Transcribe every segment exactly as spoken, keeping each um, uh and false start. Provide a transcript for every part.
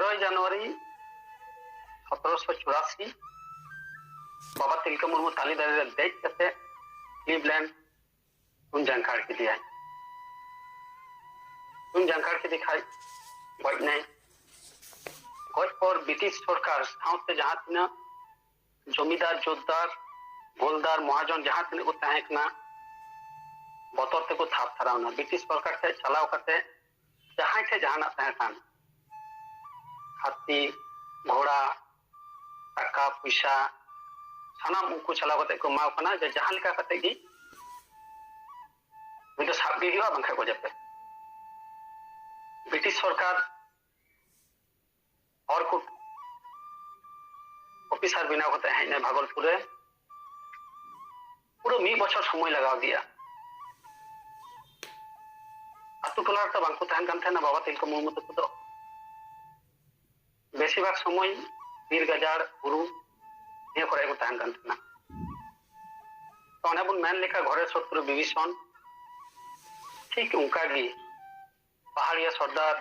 ᱯᱚᱱᱨᱚᱭ ᱡᱟᱱᱩᱣᱟᱨᱤ ᱥᱚᱛᱨᱚᱥᱚ ᱪᱩᱨᱟᱥᱤ ᱵᱟᱵᱟ ᱛᱤᱞᱠᱟᱹ ᱢᱩᱨᱢᱩ ᱛᱟᱞᱮ ᱫᱟᱨᱮ ᱨᱮ ᱫᱮᱡ ᱠᱟᱛᱮ ᱠᱞᱤᱵᱽᱞᱮᱱᱰ ᱩᱱ ᱡᱟᱱᱛᱷᱟᱲ ᱠᱮᱫᱮᱭᱟᱭ᱾ ᱩᱱ ᱡᱟᱱᱛᱷᱟᱲ ᱠᱮᱫᱮ ᱠᱷᱟᱡ ᱜᱚᱡ ᱱᱟᱭ᱾ ᱜᱚᱡ ᱯᱚᱨ ᱵᱨᱤᱴᱤᱥ ᱥᱚᱨᱠᱟᱨ ᱥᱟᱶᱛᱮ ᱡᱟᱦᱟᱸ ᱛᱤᱱᱟᱹᱜ ᱡᱚᱢᱤᱫᱟᱨ, ᱡᱳᱛᱫᱟᱨ, ᱜᱳᱞᱫᱟᱨ, ᱢᱚᱦᱟᱡᱚᱱ ᱡᱟᱦᱟᱸ ᱛᱤᱱᱟᱹᱜ ᱠᱚ ᱛᱟᱦᱮᱸ ᱠᱟᱱᱟ, ᱵᱚᱛᱚᱨ ᱛᱮᱠᱚ ᱛᱷᱟᱨ ᱛᱷᱟᱨᱟᱣ ᱮᱱᱟ᱾ ᱵᱨᱤᱴᱤᱥ ᱥᱚᱨᱠᱟᱨ ᱴᱷᱮᱱ ᱪᱟᱞᱟᱣ ᱠᱟᱛᱮ ᱡᱟᱦᱟᱸᱭ ᱴᱷᱮᱱ ᱡᱟᱦᱟᱱᱟᱜ ᱛᱟᱦᱮᱸ ᱠᱟᱱ, ᱦᱟᱹᱛᱤ, ᱜᱷᱚᱲᱟ, ᱴᱟᱠᱟ ᱯᱚᱭᱥᱟ, ᱥᱟᱱᱟᱢ ᱩᱱᱠᱩ ᱪᱟᱞᱟᱣ ᱠᱟᱛᱮ ᱠᱚ ᱮᱢᱟᱣ ᱠᱟᱱᱟ ᱡᱮ ᱡᱟᱦᱟᱸ ᱞᱮᱠᱟ ᱠᱟᱛᱮ ᱜᱮ ᱩᱱᱤ ᱫᱚ ᱥᱟᱵ ᱜᱮ ᱦᱩᱭᱩᱜᱼᱟ, ᱵᱟᱝᱠᱷᱟᱱ ᱜᱚᱡᱮ ᱯᱮ᱾ ᱵᱨᱤᱴᱤᱥ ᱥᱚᱨᱠᱟᱨ ᱦᱚᱲ ᱠᱚ ᱚᱯᱷᱤᱥᱟᱨ ᱵᱮᱱᱟᱣ ᱠᱟᱛᱮ ᱦᱮᱡ ᱮᱱᱟᱭ ᱵᱷᱟᱜᱚᱞᱯᱩᱨ ᱨᱮ᱾ ᱯᱩᱨᱟᱹ ᱢᱤᱫ ᱵᱚᱪᱷᱚᱨ ᱥᱚᱢᱚᱭ ᱞᱟᱜᱟᱣ ᱟᱫᱮᱭᱟ᱾ ᱟᱛᱳ ᱴᱚᱞᱟ ᱨᱮᱫᱚ ᱵᱟᱝᱠᱚ ᱛᱟᱦᱮᱱ ᱠᱟᱱ ᱛᱟᱦᱮᱱᱟ ᱵᱟᱵᱟ ᱛᱤᱞᱠᱟᱹ ᱢᱩᱨᱢᱩ ᱛᱟᱠᱚ ᱫᱚ᱾ ᱵᱮᱥᱤᱨ ᱵᱷᱟᱜᱽ ᱥᱚᱢᱚᱭ ᱵᱤᱨ ᱜᱟᱡᱟᱲ ᱵᱩᱨᱩ ᱱᱤᱭᱟᱹ ᱠᱚᱨᱮ ᱠᱚ ᱛᱟᱦᱮᱱ ᱠᱟᱱ ᱛᱟᱦᱮᱱᱟ᱾ ᱛᱚ ᱚᱱᱮ ᱵᱚᱱ ᱢᱮᱱ ᱞᱮᱠᱟ ᱜᱷᱚᱨᱮᱨ ᱥᱚᱛᱨᱩ ᱵᱤᱵᱷᱤᱥᱚᱱ, ᱴᱷᱤᱠ ᱚᱱᱠᱟ ᱜᱮ ᱯᱟᱦᱟᱲᱤᱭᱟᱹ ᱥᱚᱨᱫᱟᱨ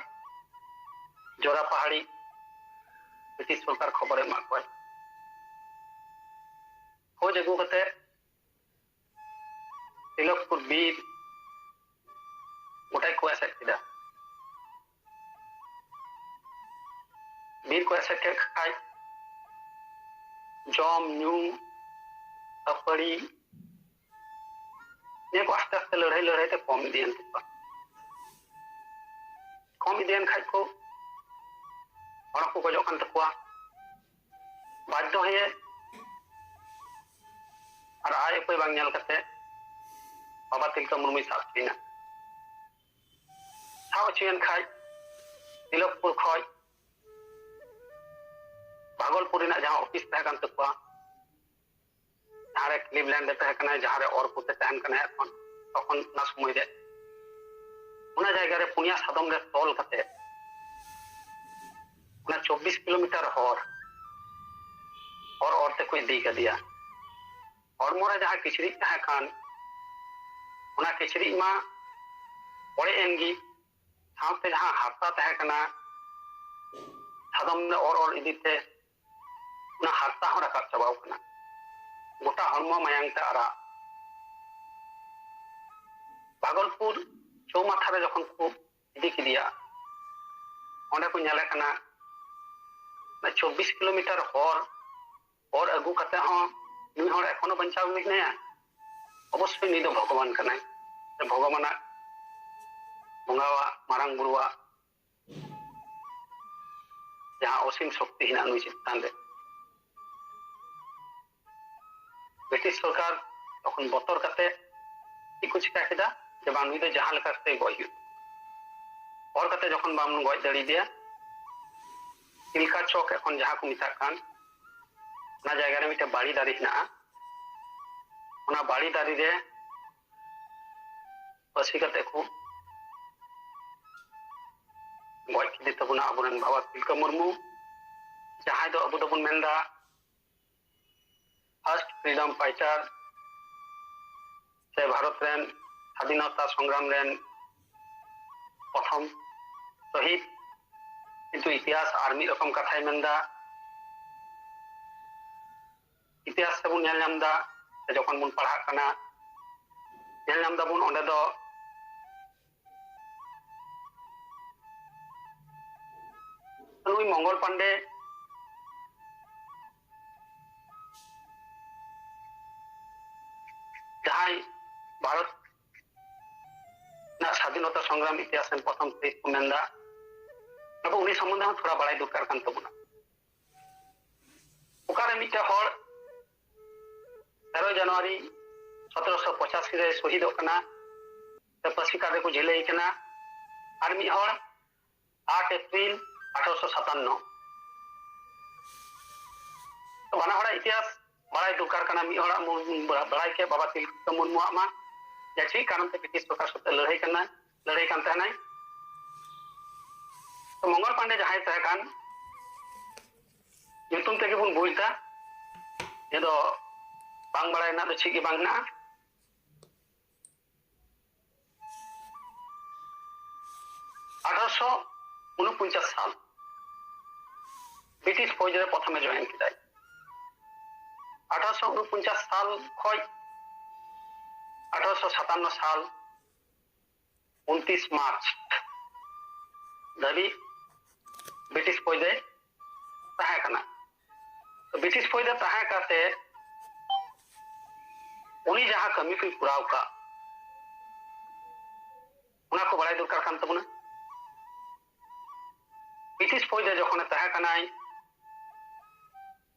ᱡᱚᱨᱟ ᱯᱟᱦᱟᱲᱤ ᱵᱨᱤᱴᱤᱥ ᱥᱚᱨᱠᱟᱨ ᱠᱷᱚᱵᱚᱨᱮ ᱮᱢᱟᱜ ᱠᱚᱣᱟᱭ᱾ ᱠᱷᱳᱡᱽ ᱟᱹᱜᱩ ᱠᱟᱛᱮ ᱛᱤᱞᱚᱠᱯᱩᱨ ᱵᱤᱨ ᱜᱚᱴᱟ ᱠᱚ ᱮᱥᱮᱫ ᱠᱮᱫᱟ᱾ ᱵᱤᱨ ᱠᱚ ᱮᱥᱮᱫ ᱠᱮᱫ ᱠᱷᱟᱡ ᱡᱚᱢ ᱧᱩ ᱛᱟᱹᱯᱟᱹᱲᱤ ᱱᱤᱭᱟᱹ ᱠᱚ ᱟᱥᱛᱮ ᱟᱥᱛᱮ ᱞᱟᱹᱲᱦᱟᱹᱭ ᱞᱟᱹᱲᱦᱟᱹᱭ ᱛᱮ ᱠᱚᱢ ᱤᱫᱤᱭᱮᱱ ᱛᱟᱠᱚᱣᱟ᱾ ᱠᱚᱢ ᱤᱫᱤᱭᱮᱱ ᱠᱷᱟᱡ ᱠᱚ ᱦᱚᱲ ᱠᱚ ᱜᱚᱡᱚᱜ ᱠᱟᱱ ᱛᱟᱠᱚᱣᱟ᱾ ᱵᱟᱫᱽᱫᱷᱚ ᱦᱚᱭᱮ ᱟᱨ ᱟᱡ ᱩᱯᱟᱹᱭ ᱵᱟᱝ ᱧᱮᱞ ᱠᱟᱛᱮ ᱵᱟᱵᱟ ᱛᱤᱞᱠᱟᱹ ᱢᱩᱨᱢᱩᱭ ᱥᱟᱵ ᱦᱚᱪᱚᱭᱮᱱᱟ᱾ ᱥᱟᱵ ᱦᱚᱪᱚᱭᱮᱱ ᱠᱷᱟᱡ ᱛᱤᱞᱚᱠᱯᱩᱨ ᱠᱷᱚᱡ ᱵᱷᱟᱜᱚᱞᱯᱩᱨ ᱨᱮᱱᱟᱜ ᱡᱟᱦᱟᱸ ᱚᱯᱷᱤᱥ ᱛᱟᱦᱮᱸ ᱠᱟᱱ ᱛᱟᱠᱚᱣᱟ, ᱡᱟᱦᱟᱸ ᱨᱮ ᱠᱞᱤᱵᱽᱞᱮᱱᱰ ᱨᱮ ᱛᱟᱦᱮᱸ ᱠᱟᱱᱟᱭ, ᱡᱟᱦᱟᱸ ᱨᱮ ᱚᱨ ᱠᱚᱛᱮ ᱛᱟᱦᱮᱱ ᱠᱟᱱᱟᱭ ᱮᱠᱷᱚᱱ, ᱛᱚᱠᱷᱚᱱ ᱚᱱᱟ ᱥᱚᱢᱚᱭ ᱨᱮ ᱚᱱᱟ ᱡᱟᱭᱜᱟ ᱨᱮ ᱯᱩᱱᱭᱟ ᱥᱟᱫᱚᱢ ᱨᱮ ᱛᱚᱞ ᱠᱟᱛᱮ ᱚᱱᱟ ᱪᱚᱵᱵᱤᱥ ᱠᱤᱞᱳᱢᱤᱴᱟᱨ ᱦᱚᱨ, ᱦᱚᱨ ᱚᱨ ᱛᱮᱠᱚ ᱤᱫᱤ ᱠᱟᱫᱮᱭᱟ᱾ ᱦᱚᱲᱢᱚ ᱨᱮ ᱡᱟᱦᱟᱸ ᱠᱤᱪᱨᱤᱡ ᱛᱟᱦᱮᱸ ᱠᱟᱱ, ᱚᱱᱟ ᱠᱤᱪᱨᱤᱡ ᱢᱟ ᱚᱲᱮᱡ ᱮᱱ ᱜᱮ, ᱥᱟᱶᱛᱮ ᱡᱟᱦᱟᱸ ᱦᱟᱨᱛᱟ ᱛᱟᱦᱮᱸ ᱠᱟᱱᱟ, ᱥᱟᱫᱚᱢ ᱨᱮ ᱚᱨ ᱚᱨ ᱤᱫᱤ ᱛᱮ ᱚᱱᱟ ᱦᱟᱨᱛᱟ ᱦᱚᱸ ᱨᱟᱠᱟᱵ ᱪᱟᱵᱟᱣ ᱠᱟᱱᱟ᱾ ᱜᱚᱴᱟ ᱦᱚᱲᱢᱚ ᱢᱟᱭᱟᱝ ᱛᱮ ᱟᱨᱟᱜ᱾ ᱵᱷᱟᱜᱚᱞᱯᱩᱨ ᱪᱳᱣᱢᱟᱛᱷᱟ ᱨᱮ ᱡᱚᱠᱷᱚᱱ ᱠᱚ ᱤᱫᱤ ᱠᱮᱫᱮᱭᱟ, ᱚᱸᱰᱮ ᱠᱚ ᱧᱮᱞᱮ ᱠᱟᱱᱟ ᱪᱚᱵᱵᱤᱥ ᱠᱤᱞᱳᱢᱤᱴᱟᱨ ᱦᱚᱨ, ᱦᱚᱨ ᱟᱹᱜᱩ ᱠᱟᱛᱮ ᱦᱚᱸ ᱱᱩᱭ ᱦᱚᱲ ᱮᱠᱷᱚᱱᱳ ᱵᱟᱧᱪᱟᱣ ᱢᱮᱱᱟᱭᱟ᱾ ᱚᱵᱚᱥᱥᱳᱭ ᱱᱩᱭ ᱫᱚ ᱵᱷᱚᱜᱚᱵᱟᱱ ᱠᱟᱱᱟᱭ᱾ ᱵᱷᱚᱜᱚᱵᱟᱱᱟᱜ, ᱵᱚᱸᱜᱟᱣᱟᱜ, ᱢᱟᱨᱟᱝ ᱵᱩᱨᱩᱣᱟᱜ ᱡᱟᱦᱟᱸ ᱚᱥᱤᱢ ᱥᱚᱠᱛᱤ ᱦᱮᱱᱟᱜ ᱱᱩᱭ ᱪᱮᱛᱟᱱ ᱨᱮ᱾ ᱵᱨᱤᱴᱤᱥ ᱥᱚᱨᱠᱟᱨ ᱛᱚᱠᱷᱚᱱ ᱵᱚᱛᱚᱨ ᱠᱟᱛᱮ ᱪᱮᱫ ᱠᱚ ᱪᱤᱠᱟ ᱠᱮᱫᱟ, ᱡᱮ ᱵᱟᱝ, ᱱᱩᱭ ᱫᱚ ᱡᱟᱦᱟᱸ ᱞᱮᱠᱟ ᱠᱟᱛᱮ ᱜᱚᱡ ᱦᱩᱭᱩᱜ᱾ ᱦᱚᱲ ᱠᱟᱛᱮ ᱡᱚᱠᱷᱚᱱ ᱵᱟᱢ ᱜᱚᱡ ᱫᱟᱲᱮᱭᱟᱫᱮᱭᱟ, ᱛᱤᱞᱠᱟ ᱪᱚᱠ ᱮᱠᱷᱚᱱ ᱡᱟᱦᱟᱸ ᱠᱚ ᱢᱮᱛᱟᱜ ᱠᱟᱱ, ᱚᱱᱟ ᱡᱟᱭᱜᱟ ᱨᱮ ᱢᱤᱫᱴᱮᱱ ᱵᱟᱲᱤ ᱫᱟᱨᱮ ᱦᱮᱱᱟᱜᱼᱟ᱾ ᱚᱱᱟ ᱵᱟᱲᱤ ᱫᱟᱨᱮ ᱨᱮ ᱯᱟᱹᱥᱤ ᱠᱟᱛᱮ ᱠᱚ ᱜᱚᱡ ᱠᱮᱫᱮ ᱛᱟᱵᱚᱱᱟ ᱟᱵᱚᱨᱮᱱ ᱵᱟᱵᱟ ᱛᱤᱞᱠᱟᱹ ᱢᱩᱨᱢᱩ, ᱡᱟᱦᱟᱸᱭ ᱫᱚ ᱟᱵᱚ ᱫᱚᱵᱚᱱ ᱢᱮᱱᱫᱟ first freedom fighter, ᱥᱮ ᱵᱷᱟᱨᱚᱛ ᱨᱮᱱ ᱥᱟᱫᱷᱤᱱᱚᱛᱟ ᱥᱚᱝᱜᱨᱟᱢ ᱨᱮᱱ ᱯᱨᱚᱛᱷᱚᱢ ᱥᱚᱦᱤᱫ᱾ ᱠᱤᱱᱛᱩ ᱤᱛᱤᱦᱟᱥ ᱟᱨ ᱢᱤᱫ ᱨᱚᱠᱚᱢ ᱠᱟᱛᱷᱟᱭ ᱢᱮᱱᱫᱟ᱾ ᱤᱛᱤᱦᱟᱥ ᱨᱮᱵᱚᱱ ᱧᱮᱞ ᱧᱟᱢ ᱮᱫᱟ, ᱡᱚᱠᱷᱚᱱ ᱵᱚᱱ ᱯᱟᱲᱦᱟᱜ ᱠᱟᱱᱟ, ᱧᱮᱞ ᱧᱟᱢ ᱫᱟᱵᱚᱱ ᱚᱸᱰᱮ ᱫᱚ ᱱᱩᱭ ᱢᱚᱝᱜᱚᱞ ᱯᱟᱱᱰᱮ, ᱡᱟᱦᱟᱸᱭ ᱵᱷᱟᱨᱚᱛ ᱨᱮᱱᱟᱜ ᱥᱟᱫᱷᱤᱱᱚᱛᱟ ᱥᱚᱝᱜᱨᱟᱢ ᱤᱛᱤᱦᱟᱥ ᱨᱮᱱ ᱯᱨᱚᱛᱷᱚᱢ ᱥᱚᱦᱤᱫ ᱠᱚ ᱢᱮᱱᱫᱟ, ᱟᱵᱚ ᱩᱱᱤ ᱥᱚᱢᱵᱚᱱᱫᱷᱮ ᱦᱚᱸ ᱛᱷᱚᱲᱟ ᱵᱟᱲᱟᱭ ᱫᱚᱨᱠᱟᱨ ᱠᱟᱱ ᱛᱟᱵᱚᱱᱟ᱾ ᱚᱠᱟᱨᱮ ᱢᱤᱫᱴᱮᱱ ᱦᱚᱲ ᱛᱮᱨᱚᱭ ᱡᱟᱱᱩᱣᱟᱨᱤ ᱥᱚᱛᱨᱚᱥᱚ ᱯᱚᱸᱪᱟᱥᱤ ᱨᱮ ᱥᱚᱦᱤᱫᱚᱜ ᱠᱟᱱᱟ, ᱥᱮ ᱯᱟᱹᱥᱤ ᱠᱟᱛᱮ ᱠᱚ ᱡᱷᱤᱞᱟᱹᱭ ᱠᱟᱱᱟ, ᱟᱨ ᱢᱤᱫ ᱦᱚᱲ ᱟᱴ ᱮᱯᱨᱤᱞ ᱟᱴᱷᱨᱚᱥᱚ ᱥᱟᱛᱟᱱᱱᱚ᱾ ᱛᱚ, ᱵᱟᱱᱟ ᱦᱚᱲᱟᱜ ᱤᱛᱤᱦᱟᱥ ᱵᱟᱲᱟᱭ ᱫᱚᱨᱠᱟᱨ ᱠᱟᱱᱟ᱾ ᱢᱤᱫ ᱦᱚᱲᱟᱜ ᱢᱩ-, ᱵᱟᱲᱟᱭ ᱠᱮᱫ ᱵᱟᱵᱟ ᱛᱤᱞᱠᱟᱹ ᱢᱩᱨᱢᱩᱣᱟᱜ ᱢᱟ, ᱡᱮ ᱪᱮᱫ ᱠᱟᱨᱚᱱ ᱛᱮ ᱵᱨᱤᱴᱤᱥ ᱥᱚᱨᱠᱟᱨ ᱥᱟᱛᱮ ᱞᱟᱹᱲᱦᱟᱹᱭ ᱠᱟᱱᱟ, ᱞᱟᱹᱲᱦᱟᱹᱭ ᱠᱟᱱ ᱛᱟᱦᱮᱱᱟᱭ᱾ ᱛᱚ, ᱢᱚᱝᱜᱚᱞ ᱯᱟᱱᱰᱮ ᱡᱟᱦᱟᱸᱭ ᱛᱟᱦᱮᱸ ᱠᱟᱱ, ᱧᱩᱛᱩᱢ ᱛᱮᱜᱮ ᱵᱚᱱ ᱵᱩᱡᱽ ᱮᱫᱟ, ᱱᱤᱭᱟᱹ ᱫᱚ ᱵᱟᱝ ᱵᱟᱲᱟᱭ ᱨᱮᱱᱟᱜ ᱫᱚ ᱪᱮᱫ ᱜᱮ ᱵᱟᱝ ᱦᱮᱱᱟᱜᱼᱟ᱾ ᱟᱴᱷᱨᱚᱥᱚ ᱩᱱᱩᱯᱚᱧᱪᱟᱥ ᱥᱟᱞ ᱵᱨᱤᱴᱤᱥ ᱯᱷᱳᱡᱽ ᱨᱮ ᱯᱨᱚᱛᱷᱚᱢᱮ ᱡᱚᱭᱮᱱ ᱠᱮᱫᱟᱭ᱾ ᱟᱴᱷᱟᱨᱚᱥᱚ ᱩᱱᱚᱯᱚᱧᱪᱟᱥ ᱥᱟᱞ ᱠᱷᱚᱱ ᱟᱴᱷᱟᱨᱚᱥᱚ ᱥᱟᱛᱟᱱᱱᱚ ᱥᱟᱞ ᱩᱱᱛᱤᱥ ᱢᱟᱨᱪ ᱫᱷᱟᱹᱵᱤᱡ ᱵᱨᱤᱴᱤᱥ ᱯᱷᱳᱡᱽ ᱨᱮ ᱛᱟᱦᱮᱸ ᱠᱟᱱᱟ᱾ ᱛᱚ, ᱵᱨᱤᱴᱤᱥ ᱯᱷᱳᱡᱽ ᱨᱮ ᱛᱟᱦᱮᱸ ᱠᱟᱛᱮ ᱩᱱᱤ ᱡᱟᱦᱟᱸ ᱠᱟᱹᱢᱤ ᱠᱚᱭ ᱠᱚᱨᱟᱣ ᱠᱟᱜ, ᱚᱱᱟ ᱠᱚ ᱵᱟᱲᱟᱭ ᱫᱚᱨᱠᱟᱨ ᱠᱟᱱ ᱛᱟᱵᱚᱱᱟ᱾ ᱵᱨᱤᱴᱤᱥ ᱯᱷᱳᱡᱽ ᱨᱮ ᱡᱚᱠᱷᱚᱱᱮ ᱛᱟᱦᱮᱸ ᱠᱟᱱᱟᱭ,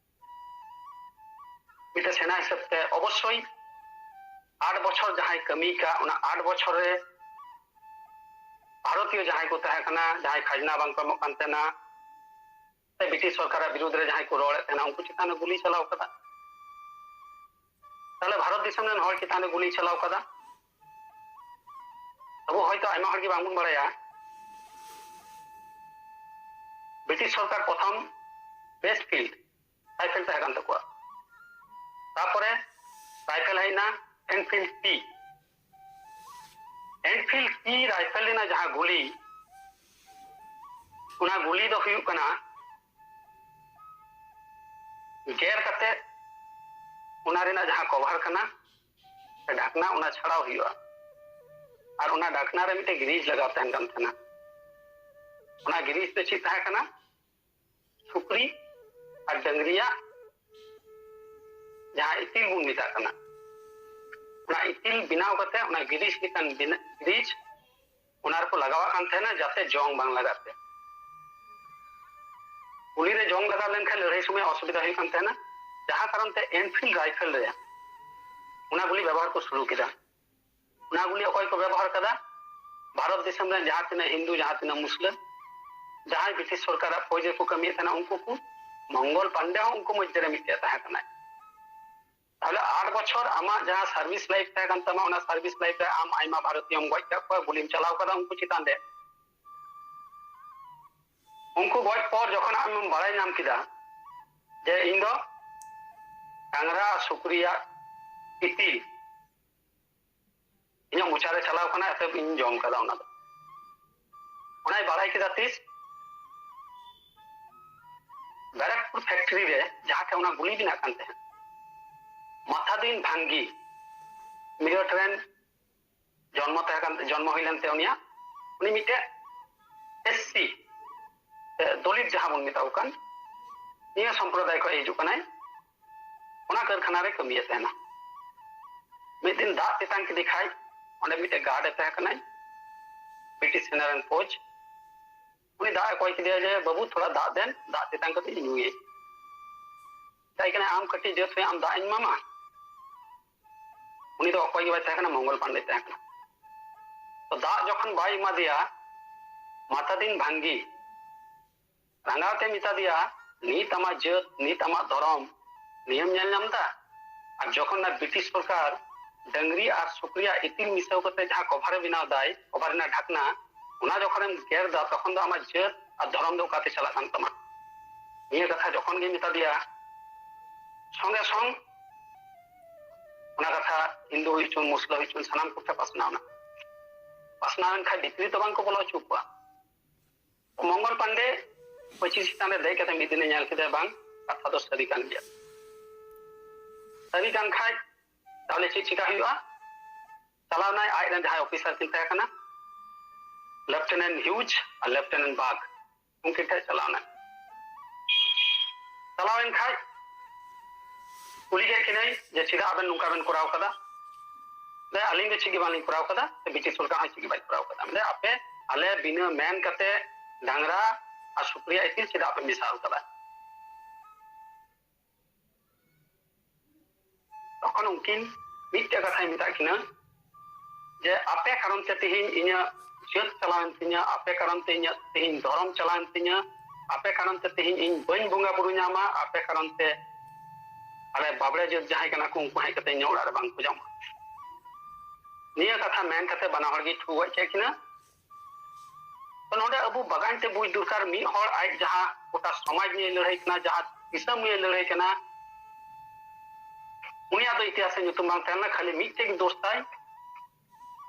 ᱢᱤᱫᱴᱮᱱ ᱥᱮᱱᱟ ᱦᱤᱥᱟᱹᱵ ᱛᱮ ᱚᱵᱚᱥᱥᱳᱭ ᱟᱴ ᱵᱚᱪᱷᱚᱨ ᱡᱟᱦᱟᱸᱭ ᱠᱟᱹᱢᱤ ᱠᱟᱜ, ᱚᱱᱟ ᱟᱴ ᱵᱚᱪᱷᱚᱨ ᱨᱮ ᱵᱷᱟᱨᱚᱛᱤᱭᱚ ᱡᱟᱦᱟᱸᱭ ᱠᱚ ᱛᱟᱦᱮᱸ ᱠᱟᱱᱟ, ᱡᱟᱦᱟᱸᱭ ᱠᱷᱟᱡᱽᱱᱟ ᱵᱟᱝ ᱠᱚ ᱮᱢᱚᱜ ᱠᱟᱱ ᱛᱟᱦᱮᱱᱟ, ᱥᱮ ᱵᱨᱤᱴᱤᱥ ᱥᱚᱨᱠᱟᱨᱟᱜ ᱵᱤᱨᱩᱫᱷ ᱨᱮ ᱡᱟᱦᱟᱸᱭ ᱠᱚ ᱨᱚᱲᱮᱫ ᱛᱟᱦᱮᱱᱟ, ᱩᱱᱠᱩ ᱪᱮᱛᱟᱱ ᱨᱮ ᱜᱩᱞᱤ ᱪᱟᱞᱟᱣ ᱠᱟᱫᱟ᱾ ᱛᱟᱦᱞᱮ ᱵᱷᱟᱨᱚᱛ ᱫᱤᱥᱚᱢ ᱨᱮᱱ ᱦᱚᱲ ᱪᱮᱛᱟᱱ ᱨᱮ ᱜᱩᱞᱤ ᱪᱟᱞᱟᱣ ᱠᱟᱫᱟ᱾ ᱟᱵᱚ ᱦᱚᱭᱛᱳ ᱟᱭᱢᱟ ᱦᱚᱲ ᱜᱮ ᱵᱟᱝᱵᱚᱱ ᱵᱟᱲᱟᱭᱟ, ᱵᱨᱤᱴᱤᱥ ᱥᱚᱨᱠᱟᱨ ᱯᱨᱚᱛᱷᱚᱢ ᱵᱮᱥ ᱯᱷᱤᱞᱰ ᱨᱟᱭᱯᱷᱮᱞ ᱛᱟᱦᱮᱸ ᱠᱟᱱ ᱛᱟᱠᱚᱣᱟ᱾ ᱛᱟᱨᱯᱚᱨᱮ ᱨᱟᱭᱯᱷᱮᱞ ᱦᱮᱡ ᱮᱱᱟ ᱮᱱᱯᱷᱤᱞᱰ ᱯᱤ᱾ ᱮᱱᱯᱷᱤᱞᱰ ᱯᱤ ᱨᱟᱭᱯᱷᱮᱞ ᱨᱮᱱᱟᱜ ᱡᱟᱦᱟᱸ ᱜᱩᱞᱤ, ᱚᱱᱟ ᱜᱩᱞᱤ ᱫᱚ ᱦᱩᱭᱩᱜ ᱠᱟᱱᱟ ᱜᱮᱨ ᱠᱟᱛᱮ ᱚᱱᱟ ᱨᱮᱱᱟᱜ ᱡᱟᱦᱟᱸ ᱠᱚᱵᱷᱟᱨ ᱠᱟᱱᱟ, ᱰᱷᱟᱠᱱᱟ, ᱚᱱᱟ ᱪᱷᱟᱲᱟᱣ ᱦᱩᱭᱩᱜᱼᱟ᱾ ᱟᱨ ᱚᱱᱟ ᱰᱷᱟᱠᱱᱟ ᱨᱮ ᱢᱤᱫᱴᱮᱱ ᱜᱨᱤᱡᱽ ᱞᱟᱜᱟᱣ ᱛᱟᱦᱮᱱ ᱠᱟᱱ ᱛᱟᱦᱮᱱᱟ᱾ ᱚᱱᱟ ᱜᱨᱤᱡᱽ ᱫᱚ ᱪᱮᱫ ᱛᱟᱦᱮᱸ ᱠᱟᱱᱟ? ᱥᱩᱠᱨᱤ ᱟᱨ ᱰᱟᱹᱝᱨᱤᱭᱟᱜ ᱡᱟᱦᱟᱸ ᱤᱛᱤᱞ ᱵᱚᱱ ᱢᱮᱛᱟᱜ ᱠᱟᱱᱟ, ᱚᱱᱟ ᱤᱛᱤᱞ ᱵᱮᱱᱟᱣ ᱠᱟᱛᱮ ᱚᱱᱟ ᱜᱨᱤᱡᱽ ᱞᱮᱠᱟᱱ ᱵᱮᱱᱟ-, ᱜᱨᱤᱡᱽ ᱚᱱᱟ ᱨᱮᱠᱚ ᱞᱟᱜᱟᱣᱟᱜ ᱠᱟᱱ ᱛᱟᱦᱮᱱᱟ, ᱡᱟᱛᱮ ᱡᱚᱝ ᱵᱟᱝ ᱞᱟᱜᱟᱜ ᱛᱮ᱾ ᱜᱩᱞᱤ ᱨᱮ ᱡᱚᱝ ᱞᱟᱜᱟᱣ ᱞᱮᱱᱠᱷᱟᱱ ᱞᱟᱹᱲᱦᱟᱹᱭ ᱥᱚᱢᱚᱭ ᱚᱥᱩᱵᱤᱫᱷᱟ ᱦᱩᱭᱩᱜ ᱠᱟᱱ ᱛᱟᱦᱮᱱᱟ, ᱡᱟᱦᱟᱸ ᱠᱟᱨᱚᱱ ᱛᱮ ᱮᱱᱯᱷᱤᱞᱰ ᱨᱟᱭᱯᱷᱮᱞ ᱨᱮ ᱚᱱᱟ ᱜᱩᱞᱤ ᱵᱮᱵᱚᱦᱟᱨ ᱠᱚ ᱥᱩᱨᱩ ᱠᱮᱫᱟ᱾ ᱚᱱᱟ ᱜᱩᱞᱤ ᱚᱠᱚᱭ ᱠᱚ ᱵᱮᱵᱚᱦᱟᱨ ᱠᱟᱫᱟ? ᱵᱷᱟᱨᱚᱛ ᱫᱤᱥᱚᱢ ᱨᱮᱱ ᱡᱟᱦᱟᱸ ᱛᱤᱱᱟᱹᱜ ᱦᱤᱱᱫᱩ, ᱡᱟᱦᱟᱸ ᱛᱤᱱᱟᱹᱜ ᱢᱩᱥᱞᱟᱹ, ᱡᱟᱦᱟᱸᱭ ᱵᱨᱤᱴᱤᱥ ᱥᱚᱨᱠᱟᱨᱟᱜ ᱯᱷᱳᱡᱽ ᱨᱮᱠᱚ ᱠᱟᱹᱢᱤᱭᱮᱫ ᱛᱟᱦᱮᱱᱟ, ᱩᱱᱠᱩ ᱠᱚ, ᱢᱚᱝᱜᱚᱞ ᱯᱟᱱᱰᱮ ᱦᱚᱸ ᱩᱱᱠᱩ ᱢᱚᱫᱽᱫᱷᱮ ᱨᱮ ᱢᱤᱫᱴᱮᱡ ᱛᱟᱦᱮᱸ ᱠᱟᱱᱟᱭ᱾ ᱛᱟᱦᱞᱮ ᱟᱴ ᱵᱚᱪᱷᱚᱨ ᱟᱢᱟᱜ ᱡᱟᱦᱟᱸ ᱥᱟᱨᱵᱷᱤᱥ ᱞᱟᱭᱤᱯᱷ ᱛᱟᱦᱮᱸ ᱠᱟᱱ ᱛᱟᱢᱟ, ᱚᱱᱟ ᱥᱟᱨᱵᱷᱤᱥ ᱞᱟᱭᱤᱯᱷ ᱨᱮ ᱟᱢ ᱟᱭᱢᱟ ᱵᱷᱟᱨᱚᱛᱤᱭᱚᱢ ᱜᱚᱡ ᱠᱟᱜ ᱠᱚᱣᱟ, ᱜᱩᱞᱤᱢ ᱪᱟᱞᱟᱣ ᱠᱟᱫᱟ ᱩᱱᱠᱩ ᱪᱮᱛᱟᱱ ᱨᱮ᱾ ᱩᱱᱠᱩ ᱜᱚᱡ ᱯᱚᱨ ᱡᱚᱠᱷᱚᱱ ᱟᱢᱮᱢ ᱵᱟᱲᱟᱭ ᱧᱟᱢ ᱠᱮᱫᱟ ᱡᱮ ᱤᱧ ᱫᱚ ᱰᱟᱝᱨᱟ ᱥᱩᱠᱨᱤᱭᱟᱜ ᱤᱛᱤᱞ ᱤᱧᱟᱹᱜ ᱢᱚᱪᱟ ᱨᱮ ᱪᱟᱞᱟᱣ ᱠᱟᱱᱟ, ᱮᱛᱚ ᱤᱧ ᱡᱚᱢ ᱠᱟᱫᱟ ᱚᱱᱟ ᱫᱚ᱾ ᱚᱱᱟᱭ ᱵᱟᱲᱟᱭ ᱠᱮᱫᱟ ᱛᱤᱥ? ᱵᱮᱨᱮᱠᱯᱩᱨ ᱯᱷᱮᱠᱴᱨᱤ ᱨᱮ ᱡᱟᱦᱟᱸ ᱴᱷᱮᱱ ᱚᱱᱟ ᱜᱩᱞᱤ ᱵᱮᱱᱟᱜ ᱠᱟᱱ ᱛᱟᱦᱮᱸᱫ, ᱢᱟᱛᱷᱟᱫᱤᱱ ᱵᱷᱟᱝᱜᱤ ᱢᱤᱨᱟᱴ ᱨᱮᱱ ᱡᱚᱱᱢᱚ ᱛᱟᱦᱮᱸ ᱠᱟᱱ, ᱡᱚᱱᱢᱚ ᱦᱩᱭ ᱞᱮᱱ ᱛᱟᱭᱟ ᱩᱱᱤᱭᱟᱜ, ᱩᱱᱤ ᱢᱤᱫᱴᱮᱡ ᱮᱥ ᱥᱤ, ᱫᱚᱞᱤᱛ ᱡᱟᱦᱟᱸ ᱵᱚᱱ ᱢᱮᱛᱟ ᱠᱚ ᱠᱟᱱ, ᱱᱤᱭᱟᱹ ᱥᱚᱢᱯᱨᱚᱫᱟᱭ ᱠᱷᱚᱱ ᱦᱤᱡᱩᱜ ᱠᱟᱱᱟᱭ᱾ ᱚᱱᱟ ᱠᱟᱹᱨᱠᱷᱟᱱᱟ ᱨᱮ ᱠᱟᱹᱢᱤᱭᱮᱫ ᱛᱟᱦᱮᱱᱟ᱾ ᱢᱤᱫ ᱫᱤᱱ ᱫᱟᱜ ᱛᱮᱛᱟᱝ ᱠᱮᱫᱮ ᱠᱷᱟᱡ, ᱚᱸᱰᱮ ᱢᱤᱫᱴᱮᱡ ᱜᱟᱨᱰ ᱮ ᱛᱟᱦᱮᱸ ᱠᱟᱱᱟᱭ, ᱵᱨᱤᱴᱤᱥ ᱥᱮᱱᱟ ᱨᱮᱱ ᱯᱷᱳᱡᱽ, ᱩᱱᱤ ᱫᱟᱜ ᱮ ᱠᱚᱭ ᱠᱮᱫᱮᱭᱟ ᱡᱮ, "ᱵᱟᱹᱵᱩ, ᱛᱷᱚᱲᱟ ᱫᱟᱜ ᱫᱮᱱ, ᱫᱟᱜ ᱛᱮᱛᱟᱝ ᱠᱟᱛᱮ ᱤᱧ ᱧᱩᱭᱟᱹᱧ᱾" ᱢᱮᱛᱟᱭ ᱠᱟᱱᱟ, "ᱟᱢ ᱠᱟᱹᱴᱤᱡ ᱡᱟᱹᱛ ᱦᱚᱸ ᱟᱢ ᱫᱟᱜ ᱤᱧ ᱮᱢᱟᱢᱟ?" ᱩᱱᱤ ᱫᱚ ᱚᱠᱚᱭ ᱜᱮ ᱵᱟᱭ ᱛᱟᱦᱮᱸ ᱠᱟᱱᱟ, ᱢᱚᱝᱜᱚᱞ ᱯᱟᱱᱰᱮ ᱛᱟᱦᱮᱸ ᱠᱟᱱᱟ᱾ ᱛᱚ ᱫᱟᱜ ᱡᱚᱠᱷᱚᱱ ᱵᱟᱭ ᱮᱢᱟ ᱫᱮᱭᱟ, ᱢᱟᱛᱟᱫᱤᱱ ᱵᱷᱟᱝᱜᱤ ᱨᱟᱸᱜᱟᱣ ᱛᱮ ᱢᱮᱛᱟ ᱫᱮᱭᱟ, "ᱱᱤᱛ ᱟᱢᱟᱜ ᱡᱟᱹᱛ, ᱱᱤᱛ ᱟᱢᱟᱜ ᱫᱷᱚᱨᱚᱢ, ᱱᱤᱭᱟᱹᱢ ᱧᱮᱞ ᱧᱟᱢ ᱫᱟ?" ᱟᱨ ᱡᱚᱠᱷᱚᱱ ᱚᱱᱟ ᱵᱨᱤᱴᱤᱥ ᱥᱚᱨᱠᱟᱨ ᱰᱟᱹᱝᱨᱤ ᱟᱨ ᱥᱩᱠᱨᱤᱭᱟᱜ ᱤᱛᱤᱞ ᱢᱤᱥᱟᱹᱣ ᱠᱟᱛᱮ ᱡᱟᱦᱟᱸ ᱠᱚᱵᱷᱟᱨ ᱮ ᱵᱮᱱᱟᱣ ᱫᱟᱭ, ᱠᱚᱵᱷᱟᱨ ᱨᱮᱱᱟᱜ ᱰᱷᱟᱠᱱᱟ, ᱚᱱᱟ ᱡᱚᱠᱷᱚᱱᱮᱢ ᱜᱮᱨ ᱫᱟ, ᱛᱚᱠᱷᱚᱱ ᱫᱚ ᱟᱢᱟᱜ ᱡᱟᱹᱛ ᱟᱨ ᱫᱷᱚᱨᱚᱢ ᱫᱚ ᱚᱠᱟᱛᱮ ᱪᱟᱞᱟᱜ ᱠᱟᱱ ᱛᱟᱢᱟ? ᱱᱤᱭᱟᱹ ᱠᱟᱛᱷᱟ ᱡᱚᱠᱷᱚᱱ ᱜᱮ ᱢᱮᱛᱟ ᱫᱮᱭᱟ, ᱥᱚᱸᱜᱮ ᱥᱚᱝ ᱚᱱᱟ ᱠᱟᱛᱷᱟ ᱦᱤᱱᱫᱩ ᱦᱩᱭ ᱦᱚᱪᱚᱱ, ᱢᱩᱥᱞᱟᱹ ᱦᱩᱭ ᱦᱚᱪᱚᱱ, ᱥᱟᱱᱟᱢ ᱠᱚᱴᱷᱮᱱ ᱯᱟᱥᱱᱟᱣ ᱮᱱᱟ᱾ ᱯᱟᱥᱱᱟᱣ ᱮᱱ ᱠᱷᱟᱱ ᱵᱷᱤᱛᱨᱤ ᱫᱚ ᱵᱟᱝ ᱠᱚ ᱵᱚᱞᱚ ᱦᱚᱪᱚ ᱠᱚᱣᱟ᱾ ᱢᱚᱝᱜᱚᱞ ᱯᱟᱱᱰᱮ ᱯᱟᱹᱪᱤ ᱪᱮᱛᱟᱱ ᱨᱮ ᱫᱮᱡ ᱠᱟᱛᱮ ᱢᱤᱫ ᱫᱤᱱᱮ ᱧᱮᱞ ᱠᱮᱫᱟ, ᱵᱟᱝ, ᱠᱟᱛᱷᱟ ᱫᱚ ᱥᱟᱹᱨᱤ ᱠᱟᱱ ᱜᱮᱭᱟ᱾ ᱥᱟᱹᱨᱤ ᱠᱟᱱ ᱠᱷᱟᱡ ᱛᱟᱦᱚᱞᱮ ᱪᱮᱫ ᱪᱤᱠᱟ ᱦᱩᱭᱩᱜᱼᱟ? ᱪᱟᱞᱟᱣ ᱱᱟᱭ, ᱟᱡ ᱨᱮᱱ ᱡᱟᱦᱟᱸᱭ ᱚᱯᱷᱤᱥᱟᱨ ᱠᱤᱱ ᱛᱟᱦᱮᱸ ᱠᱟᱱᱟ, ᱞᱮᱯᱴᱮᱱᱮᱱᱴ ᱦᱤᱭᱩᱡᱽ ᱟᱨ ᱞᱮᱯᱴᱮᱱᱮᱱᱴ ᱵᱟᱜᱽ, ᱩᱱᱠᱤᱱ ᱴᱷᱮᱱ ᱪᱟᱞᱟᱣ ᱱᱟᱭ᱾ ᱪᱟᱞᱟᱣ ᱮᱱ ᱠᱷᱟᱡ ᱠᱩᱞᱤ ᱠᱮᱫ ᱠᱤᱱᱟᱹᱭ ᱡᱮ, "ᱪᱮᱫᱟᱜ ᱟᱵᱮᱱ ᱱᱚᱝᱠᱟ ᱵᱮᱱ ᱠᱚᱨᱟᱣ ᱠᱟᱫᱟ?" ᱢᱮᱱᱫᱟᱭ, "ᱟᱹᱞᱤᱧ ᱫᱚ ᱪᱮᱫ ᱜᱮ ᱵᱟᱝᱞᱤᱧ ᱠᱚᱨᱟᱣ ᱠᱟᱫᱟ, ᱥᱮ ᱵᱨᱤᱴᱤᱥ ᱥᱚᱨᱠᱟᱨ ᱦᱚᱸ ᱪᱮᱫ ᱜᱮ ᱵᱟᱭ ᱠᱚᱨᱟᱣ ᱠᱟᱫᱟ᱾" ᱢᱮᱱᱫᱟᱭ, "ᱟᱯᱮ ᱟᱞᱮ ᱵᱤᱱᱟᱹ ᱢᱮᱱ ᱠᱟᱛᱮ ᱰᱟᱝᱨᱟ ᱟᱨ ᱥᱩᱠᱨᱤᱭᱟᱜ ᱤᱛᱤᱞ ᱪᱮᱫᱟᱜ ᱯᱮ ᱢᱮᱥᱟᱞ ᱠᱟᱫᱟ?" ᱛᱚᱠᱷᱚᱱ ᱩᱱᱠᱤᱱ ᱢᱤᱫᱴᱮᱡ ᱠᱟᱛᱷᱟᱭ ᱢᱮᱛᱟᱜ ᱠᱤᱱᱟ ᱡᱮ, "ᱟᱯᱮ ᱠᱟᱨᱚᱱ ᱛᱮ ᱛᱮᱦᱮᱧ ᱤᱧᱟᱹᱜ ᱡᱟᱹᱛ ᱪᱟᱞᱟᱣᱮᱱ ᱛᱤᱧᱟᱹ, ᱟᱯᱮ ᱠᱟᱨᱚᱱ ᱛᱮ ᱤᱧᱟᱹᱜ ᱛᱮᱦᱮᱧ ᱫᱷᱚᱨᱚᱢ ᱪᱟᱞᱟᱣᱮᱱ ᱛᱤᱧᱟᱹ, ᱟᱯᱮ ᱠᱟᱨᱚᱱ ᱛᱮ ᱛᱮᱦᱮᱧ ᱤᱧ ᱵᱟᱹᱧ ᱵᱚᱸᱜᱟ ᱵᱩᱨᱩ ᱧᱟᱢᱟ, ᱟᱯᱮ ᱠᱟᱨᱚᱱ ᱛᱮ ᱟᱞᱮ ᱵᱟᱵᱲᱮ ᱡᱟᱹᱛ ᱡᱟᱦᱟᱸᱭ ᱠᱟᱱᱟ ᱠᱚ ᱩᱱᱠᱩ ᱦᱮᱡ ᱠᱟᱛᱮ ᱤᱧᱟᱹᱜ ᱚᱲᱟᱜ ᱨᱮ ᱵᱟᱝ ᱠᱚ ᱡᱚᱢᱟ᱾" ᱱᱤᱭᱟᱹ ᱠᱟᱛᱷᱟ ᱢᱮᱱ ᱠᱟᱛᱮ ᱵᱟᱱᱟ ᱦᱚᱲ ᱜᱮ ᱴᱷᱩ ᱜᱚᱡ ᱠᱮᱫ ᱠᱤᱱᱟ᱾ ᱛᱚ ᱱᱚᱰᱮ ᱟᱵᱚ ᱵᱟᱜᱟᱱ ᱛᱮ ᱵᱩᱡᱽ ᱫᱚᱨᱠᱟᱨ, ᱢᱤᱫ ᱦᱚᱲ ᱟᱡ ᱡᱟᱦᱟᱸ ᱜᱚᱴᱟ ᱥᱚᱢᱟᱡᱽ ᱱᱤᱭᱮ ᱞᱟᱹᱲᱦᱟᱹᱭ ᱠᱟᱱᱟ, ᱡᱟᱦᱟᱸ ᱫᱤᱥᱚᱢ ᱱᱤᱭᱮ ᱞᱟᱹᱲᱦᱟᱹᱭ ᱠᱟᱱᱟ, ᱩᱱᱤᱭᱟᱜ ᱫᱚ ᱤᱛᱤᱦᱟᱥ ᱨᱮ ᱧᱩᱛᱩᱢ ᱵᱟᱝ ᱛᱟᱦᱮᱸ ᱞᱮᱱᱟ, ᱠᱷᱟᱹᱞᱤ ᱢᱤᱫᱴᱮᱡ ᱜᱮ ᱫᱳᱥ ᱛᱟᱭ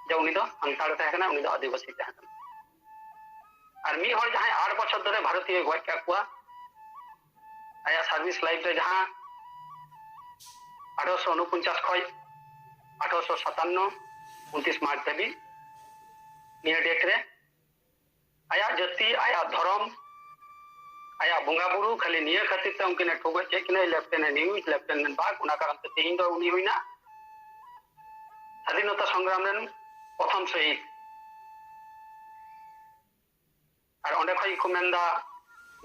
ᱡᱮ ᱩᱱᱤ ᱫᱚ ᱥᱟᱱᱛᱟᱲ ᱛᱟᱦᱮᱸ ᱠᱟᱱᱟ, ᱩᱱᱤ ᱫᱚ ᱟᱹᱫᱤᱵᱟᱹᱥᱤ ᱛᱟᱦᱮᱸ ᱠᱟᱱᱟ᱾ ᱟᱨ ᱢᱤᱫ ᱦᱚᱲ ᱡᱟᱦᱟᱸᱭ ᱟᱴ ᱵᱚᱪᱷᱚᱨ ᱫᱷᱚᱨᱮ ᱵᱷᱟᱨᱚᱛᱤᱭᱚᱭ ᱜᱚᱡ ᱠᱟᱜ ᱠᱚᱣᱟ, ᱟᱭᱟᱜ ᱥᱟᱨᱵᱷᱤᱥ ᱞᱟᱭᱤᱯᱷ ᱨᱮ ᱡᱟᱦᱟᱸ ᱟᱴᱷᱟᱨᱚᱥᱚ ᱩᱱᱚᱯᱚᱧᱪᱟᱥ ᱠᱷᱚᱱ ᱟᱴᱷᱟᱨᱚᱥᱚ ᱥᱟᱛᱟᱱᱱᱚ ᱩᱱᱛᱨᱤᱥ ᱢᱟᱨᱪ ᱫᱷᱟᱹᱵᱤᱡ ᱱᱤᱭᱟᱹ ᱰᱮᱴ ᱨᱮ ᱟᱭᱟᱜ ᱡᱟᱹᱛᱤ, ᱟᱭᱟᱜ ᱫᱷᱚᱨᱚᱢ, ᱟᱭᱟᱜ ᱵᱚᱸᱜᱟ ᱵᱩᱨᱩ, ᱠᱷᱟᱹᱞᱤ ᱱᱤᱭᱟᱹ ᱠᱷᱟᱹᱛᱤᱨ ᱛᱮ ᱩᱱᱠᱤᱱ ᱮ ᱴᱷᱩ ᱜᱚᱡ ᱠᱮᱫ ᱠᱤᱱᱟᱹ, ᱞᱮᱯᱴᱮᱱᱮᱱᱴ ᱱᱤᱭᱩᱡ, ᱞᱮᱯᱴᱮᱱᱮᱱᱴ ᱵᱟᱜᱽ, ᱚᱱᱟ ᱠᱟᱨᱚᱱ ᱛᱮ ᱛᱮᱦᱮᱧ ᱫᱚ ᱩᱱᱤ ᱦᱩᱭᱱᱟ ᱥᱟᱫᱷᱤᱱᱚᱛᱟ ᱥᱚᱝᱜᱨᱟᱢ ᱨᱮᱱ ᱯᱨᱚᱛᱷᱚᱢ ᱥᱚᱦᱤᱫ᱾ ᱟᱨ ᱚᱸᱰᱮ ᱠᱷᱚᱱ ᱜᱮᱠᱚ ᱢᱮᱱᱫᱟ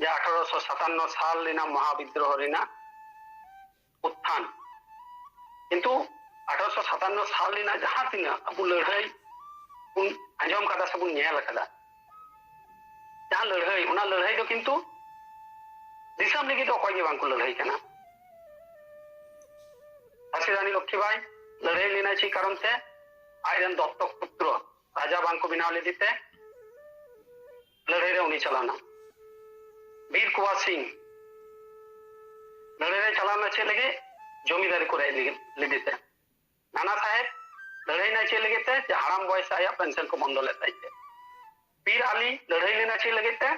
ᱡᱮ ᱟᱴᱷᱟᱨᱚᱥᱚ ᱥᱟᱛᱟᱱᱱᱚ ᱥᱟᱞ ᱨᱮᱱᱟᱜ ᱢᱚᱦᱟ ᱵᱤᱫᱽᱨᱳᱦᱚ ᱨᱮᱱᱟᱜ ᱩᱛᱛᱷᱟᱱ᱾ ᱠᱤᱱᱛᱩ ᱟᱴᱷᱟᱨᱚᱥᱚ ᱥᱟᱛᱟᱱᱱᱚ ᱥᱟᱞ ᱨᱮᱱᱟᱜ ᱡᱟᱦᱟᱸ ᱛᱤᱱᱟᱹᱜ ᱟᱵᱚ ᱞᱟᱹᱲᱦᱟᱹᱭ ᱵᱚᱱ ᱟᱸᱡᱚᱢ ᱠᱟᱫᱟ ᱥᱮᱵᱚᱱ ᱧᱮᱞ ᱠᱟᱫᱟ, ᱡᱟᱦᱟᱸ ᱞᱟᱹᱲᱦᱟᱹᱭ, ᱚᱱᱟ ᱞᱟᱹᱲᱦᱟᱹᱭ ᱫᱚ ᱠᱤᱱᱛᱩ ᱫᱤᱥᱚᱢ ᱞᱟᱹᱜᱤᱫ ᱫᱚ ᱚᱠᱚᱭ ᱜᱮ ᱵᱟᱝᱠᱚ ᱞᱟᱹᱲᱦᱟᱹᱭ ᱠᱟᱱᱟ᱾ ᱡᱷᱟᱸᱥᱤ ᱨᱟᱱᱤ ᱞᱚᱠᱠᱷᱤᱵᱟᱭ ᱞᱟᱹᱲᱦᱟᱹᱭ ᱞᱮᱱᱟᱭ ᱪᱮᱫ ᱠᱟᱨᱚᱱ ᱛᱮ? ᱟᱡᱨᱮᱱ ᱫᱚᱛᱛᱚᱠ ᱯᱩᱛᱨᱚ ᱨᱟᱡᱟ ᱵᱟᱝᱠᱚ ᱵᱮᱱᱟᱣ ᱞᱮᱫᱮ ᱛᱮ ᱞᱟᱹᱲᱦᱟᱹᱭ ᱨᱮ ᱩᱱᱤ ᱪᱟᱞᱟᱣᱱᱟ᱾ ᱵᱤᱨ ᱠᱩᱣᱟᱨ ᱥᱤᱝ ᱞᱟᱹᱲᱦᱟᱹᱭ ᱨᱮ ᱪᱟᱞᱟᱣᱱᱟ ᱪᱮᱫ ᱞᱟᱹᱜᱤᱫ? ᱡᱚᱢᱤᱫᱟᱨᱤ ᱠᱚ ᱨᱮᱡ ᱞᱟᱹᱜᱤᱫ, ᱞᱮᱫᱮ ᱛᱮ᱾ ᱱᱟᱱᱟ ᱥᱟᱦᱮᱵ ᱞᱟᱹᱲᱦᱟᱹᱭ ᱱᱟᱭ ᱪᱮᱫ ᱞᱟᱹᱜᱤᱫ ᱛᱮ? ᱡᱮ ᱦᱟᱲᱟᱢ ᱵᱚᱭᱮᱥ ᱨᱮ ᱟᱭᱟᱜ ᱯᱮᱱᱥᱚᱱ ᱠᱚ ᱵᱚᱱᱫᱚ ᱞᱮᱫ ᱛᱟᱭ ᱛᱮ᱾ ᱯᱤᱨ ᱟᱞᱤ ᱞᱟᱹᱲᱦᱟᱹᱭ ᱞᱮᱱᱟ ᱪᱮᱫ ᱞᱟᱹᱜᱤᱫ ᱛᱮ?